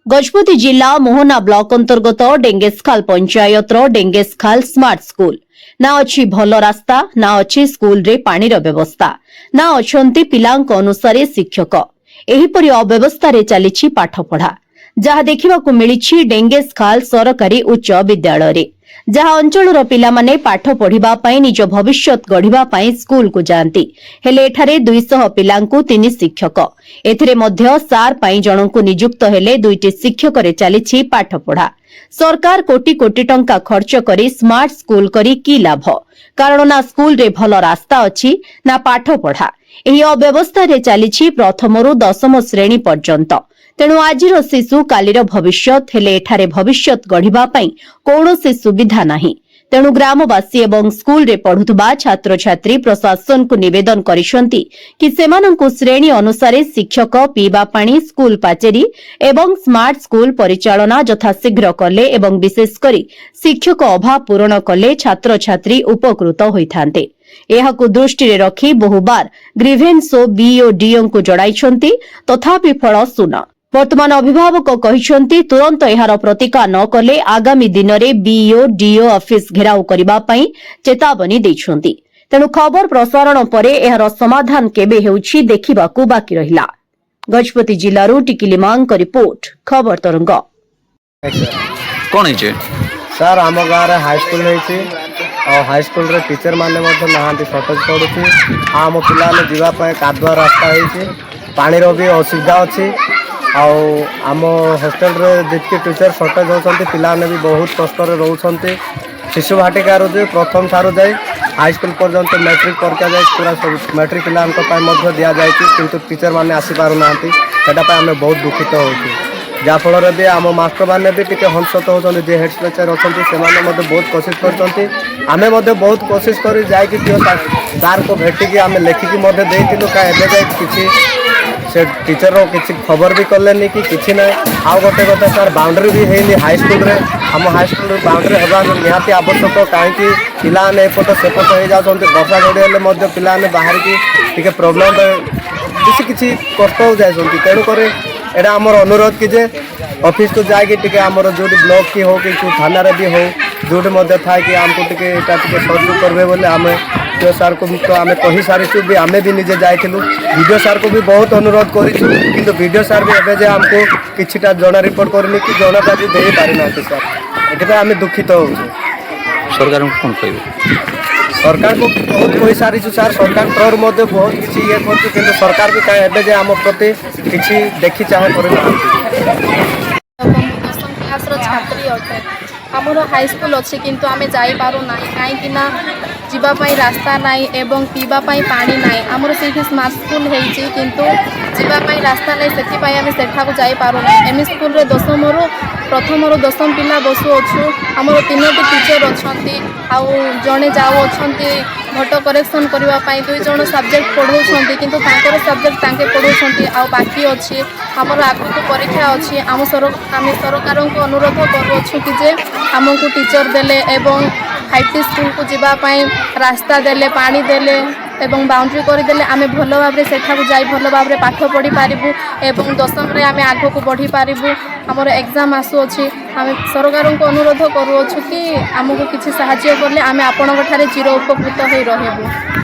ଗଜପତି ଜିଲ୍ଲା ମୋହନା ବ୍ଲକ ଅନ୍ତର୍ଗତ ଡେଙ୍ଗେସ୍ଖାଲ ପଞ୍ଚାୟତର ଡେଙ୍ଗେସ୍ଖାଲ ସ୍ମାର୍ଟ ସ୍କୁଲ। ନା ଅଛି ଭଲ ରାସ୍ତା, ନା ଅଛି ସ୍କୁଲରେ ପାଣିର ବ୍ୟବସ୍ଥା, ନା ଅଛନ୍ତି ପିଲାଙ୍କ ଅନୁସାରେ ଶିକ୍ଷକ। ଏହିପରି ଅବ୍ୟବସ୍ଥାରେ ଚାଲିଛି ପାଠପଢା, ଯାହା ଦେଖିବାକୁ ମିଳିଛି ଡେଙ୍ଗେସ୍ଖାଲ ସରକାରୀ ଉଚ୍ଚ ବିଦ୍ୟାଳୟରେ, ଯାହା ଅଞ୍ଚଳର ପିଲାମାନେ ପାଠ ପଢିବା ପାଇଁ, ନିଜ ଭବିଷ୍ୟତ ଗଢିବା ପାଇଁ ସ୍କୁଲକୁ ଯାଆନ୍ତି। ହେଲେ ଏଠାରେ 200 ପିଲାଙ୍କୁ ତିନି ଶିକ୍ଷକ। ଏଥିରେ ମଧ୍ୟ ସାର୍ ପାଇଁ ଜଣଙ୍କୁ ନିଯୁକ୍ତ ହେଲେ ଦୁଇଟି ଶିକ୍ଷକରେ ଚାଲିଛି ପାଠପଢା। ସରକାର କୋଟି କୋଟି ଟଙ୍କା ଖର୍ଚ୍ଚ କରି ସ୍ମାର୍ଟ ସ୍କୁଲ କରି କି ଲାଭ? କାରଣ ନା ସ୍କୁଲରେ ଭଲ ରାସ୍ତା ଅଛି, ନା ପାଠପଢା। ଏହି ଅବ୍ୟବସ୍ଥାରେ ଚାଲିଛି ପ୍ରଥମରୁ ଦଶମ ଶ୍ରେଣୀ ପର୍ଯ୍ୟନ୍ତ। ତେଣୁ ଆଜିର ଶିଶୁ କାଲିର ଭବିଷ୍ୟତ। ହେଲେ ଏଠାରେ ଭବିଷ୍ୟତ ଗଢିବା ପାଇଁ କୌଣସି ସୁବିଧା ନାହିଁ। ତେଣୁ ଗ୍ରାମବାସୀ ଏବଂ ସ୍କୁଲରେ ପଢୁଥିବା ଛାତ୍ରଛାତ୍ରୀ ପ୍ରଶାସନକୁ ନିବେଦନ କରିଛନ୍ତି କି ସେମାନଙ୍କୁ ଶ୍ରେଣୀ ଅନୁସାରେ ଶିକ୍ଷକ, ପିଇବା ପାଣି, ସ୍କୁଲ ପାଚେରୀ ଏବଂ ସ୍ମାର୍ଟ ସ୍କୁଲ ପରିଚାଳନା ଯଥାଶୀଘ୍ର କଲେ ଏବଂ ବିଶେଷ କରି ଶିକ୍ଷକ ଅଭାବ ପୂରଣ କଲେ ଛାତ୍ରଛାତ୍ରୀ ଉପକୃତ ହୋଇଥାନ୍ତେ। ଏହାକୁ ଦୃଷ୍ଟିରେ ରଖି ବହୁବାର ଗ୍ରିଭେନ୍ସ ଓ ବିଇଓ, ଡିଇଓଙ୍କୁ ଜଣାଇଛନ୍ତି, ତଥାପି ଫଳ ଶୂନ। ବର୍ତ୍ତମାନ ଅଭିଭାବକ କହିଛନ୍ତି, ତୁରନ୍ତ ଏହାର ପ୍ରତିକାର ନ କଲେ ଆଗାମୀ ଦିନରେ ବିଇଓ, ଡିଇଓ ଅଫିସ ଘେରାଉ କରିବା ପାଇଁ ଚେତାବନୀ ଦେଇଛନ୍ତି। ତେଣୁ ଖବର ପ୍ରସାରଣ ପରେ ଏହାର ସମାଧାନ କେବେ ହେଉଛି, ଦେଖିବାକୁ ବାକି ରହିଲା। ଗଜପତି ଜିଲ୍ଲାରୁ ଟିକିଲି ମାଙ୍କ ରିପୋର୍ଟ, ଖବର ତରଙ୍ଗ। କ'ଣ ହେଇଛି? ସାର୍, ଆମ ଗାଁରେ ହାଇସ୍କୁଲ ହେଇଛି ଆଉ ହାଇସ୍କୁଲରେ ଟିଚର ମାନେ ମଧ୍ୟ ନାହାନ୍ତି, ସର୍ଟେଜ ପଡ଼ୁଛି। ଆଉ ଆମ ପିଲାମାନେ ଯିବା ପାଇଁ କାଦୁଆ ରାସ୍ତା ହେଇଛି, ପାଣିର ବି ଅସୁବିଧା ଅଛି। ଆଉ ଆମ ହଷ୍ଟେଲରେ ଯେତିକି ଟିଚର ସର୍ଟେଜ ହେଉଛନ୍ତି, ପିଲାମାନେ ବି ବହୁତ କଷ୍ଟରେ ରହୁଛନ୍ତି। ଶିଶୁ ବାଟିକାରୁ ଯେ ପ୍ରଥମ ଠାରୁ ଯାଇ ହାଇସ୍କୁଲ ପର୍ଯ୍ୟନ୍ତ ମେଟ୍ରିକ ପରୀକ୍ଷା ଯାଇ ପୁରା ସବୁ ମେଟ୍ରିକ ପିଲାଙ୍କ ପାଇଁ ମଧ୍ୟ ଦିଆଯାଇଛି, କିନ୍ତୁ ଟିଚର ମାନେ ଆସିପାରୁନାହାନ୍ତି। ସେଟା ପାଇଁ ଆମେ ବହୁତ ଦୁଃଖିତ ହେଉଛୁ। ଯାହାଫଳରେ ବି ଆମ ମାଷ୍ଟରମାନେ ବି ଟିକେ ହନ୍ତସନ୍ତ ହେଉଛନ୍ତି। ଯିଏ ହେଡ୍ ଟିଚର ଅଛନ୍ତି, ସେମାନେ ମଧ୍ୟ ବହୁତ କୋସିସ କରିଛନ୍ତି। ଆମେ ମଧ୍ୟ ବହୁତ କୋସିସ କରି ଯାଇକି ପିଓ ସାର୍କୁ ଭେଟିକି ଆମେ ଲେଖିକି ମଧ୍ୟ ଦେଇଥିଲୁ। କାହିଁ ଏବେ ଯାଇ କିଛି ସେ ଟିଚରର କିଛି ଖବର ବି କଲେନି କି କିଛି ନାହିଁ। ଆଉ ଗୋଟେ କଥା ସାର୍, ବାଉଣ୍ଡ୍ରି ବି ହେଇନି ହାଇସ୍କୁଲରେ। ଆମ ହାଇସ୍କୁଲରେ ବାଉଣ୍ଡ୍ରି ହେବା ନିହାତି ଆବଶ୍ୟକ, କାହିଁକି ପିଲାମାନେ ଏପଟ ସେପଟ ହେଇଯାଉଛନ୍ତି। ବର୍ଷା ଝଡ଼ି ହେଲେ ମଧ୍ୟ ପିଲାମାନେ ବାହାରିକି ଟିକେ ପ୍ରୋବ୍ଲେମ୍, ବେଶୀ କିଛି କଷ୍ଟ ଯାଇଛନ୍ତି। ତେଣୁକରି ଏଇଟା ଆମର ଅନୁରୋଧ କି ଯେ ଅଫିସକୁ ଯାଇକି ଟିକେ ଆମର ଯେଉଁଠି ବ୍ଲକ୍ କି ହଉ କି କେଉଁ ଥାନାରେ ବି ହଉ, ଯେଉଁଠି ମଧ୍ୟ ଥାଇକି ଆମକୁ ଟିକେ ଏଇଟା ଟିକେ ସହଯୋଗ କରିବେ ବୋଲି ଆମେ ପିଓ ସାର୍କୁ ତ ଆମେ କହିସାରିଛୁ ବି। ଆମେ ବି ନିଜେ ଯାଇଥିଲୁ, ବିଡ଼ିଓ ସାର୍କୁ ବି ବହୁତ ଅନୁରୋଧ କରିଛୁ, କିନ୍ତୁ ବିଡ଼ିଓ ସାର୍ ବି ଏବେ ଯେ ଆମକୁ କିଛିଟା ଜଣା ରିପୋର୍ଟ କରିନି କି ଜଣାଟା ବି ଦେଇପାରିନାହାନ୍ତି ସାର୍। ଏଥିପାଇଁ ଆମେ ଦୁଃଖିତ ହେଉଛୁ। ସରକାରଙ୍କୁ କ'ଣ କହିବେ? ସରକାରକୁ ବହୁତ କହିସାରିଛୁ ସାର୍। ସରକାର ଥ୍ରୋରୁ ମଧ୍ୟ ବହୁତ କିଛି ଇଏ କରୁଛୁ, କିନ୍ତୁ ସରକାର ବି କାହିଁ ଏବେ ଯେ ଆମ ପ୍ରତି କିଛି ଦେଖି ଚାହେଁ କରିନାହାନ୍ତି। ମୁଁ ଦଶମ କ୍ଲାସ୍ର ଛାତ୍ରୀ ଅଟେ। ଆମର ହାଇସ୍କୁଲ ଅଛି, କିନ୍ତୁ ଆମେ ଯାଇପାରୁନାହିଁ, କାହିଁକି ନା ଯିବା ପାଇଁ ରାସ୍ତା ନାହିଁ ଏବଂ ପିଇବା ପାଇଁ ପାଣି ନାହିଁ। ଆମର ସେଇଠି ସ୍ମାର୍ଟ ସ୍କୁଲ ହେଇଛି, କିନ୍ତୁ ଯିବା ପାଇଁ ରାସ୍ତା ନାହିଁ, ସେଥିପାଇଁ ଆମେ ସେଠାକୁ ଯାଇପାରୁନାହିଁ। ଏମ୍ ଇ ସ୍କୁଲରେ ଦଶମରୁ ପ୍ରଥମରୁ ଦଶମ ପିଲା ବସୁଅଛୁ। ଆମର ତିନୋଟି ଟିଚର୍ ଅଛନ୍ତି ଆଉ ଜଣେ ଯାଉଅଛନ୍ତି ଭୋଟ କରେକ୍ସନ୍ କରିବା ପାଇଁ। ଦୁଇ ଜଣ ସବଜେକ୍ଟ ପଢ଼ଉଛନ୍ତି, କିନ୍ତୁ ତାଙ୍କର ସବଜେକ୍ଟ ତାଙ୍କେ ପଢ଼ଉଛନ୍ତି ଆଉ ବାକି ଅଛି। ଆମର ଆଗକୁ ପରୀକ୍ଷା ଅଛି। ଆମେ ସରକାରଙ୍କୁ ଅନୁରୋଧ କରୁଅଛୁ କି ଯେ ଆମକୁ ଟିଚର୍ ଦେଲେ ଏବଂ ଫାଇଭ୍ ଟି ସ୍କୁଲକୁ ଯିବା ପାଇଁ ରାସ୍ତା ଦେଲେ, ପାଣି ଦେଲେ ଏବଂ ବାଉଣ୍ଡ୍ରି କରିଦେଲେ ଆମେ ଭଲ ଭାବରେ ସେଠାକୁ ଯାଇ ଭଲ ଭାବରେ ପାଠ ପଢ଼ିପାରିବୁ ଏବଂ ଦଶମରେ ଆମେ ଆଗକୁ ବଢ଼ିପାରିବୁ। ଆମର ଏକ୍ଜାମ୍ ଆସୁଅଛି। ଆମେ ସରକାରଙ୍କୁ ଅନୁରୋଧ କରୁଅଛୁ କି ଆମକୁ କିଛି ସାହାଯ୍ୟ କଲେ ଆମେ ଆପଣଙ୍କ ଠାରେ ଚିର ଉପକୃତ ହୋଇ ରହିବୁ।